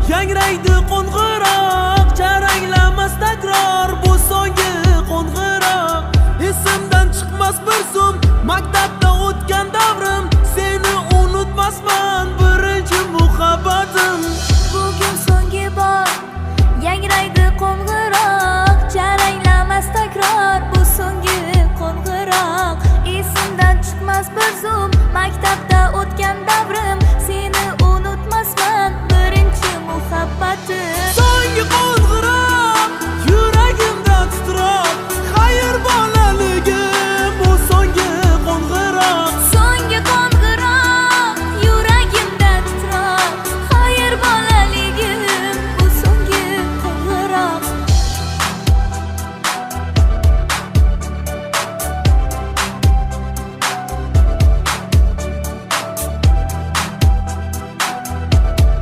Yangraydi qo'ng'iroq, jaranglamas takror. Bu so'nggi qo'ng'iroq. Esimdan chiqmas bir zum maktabda.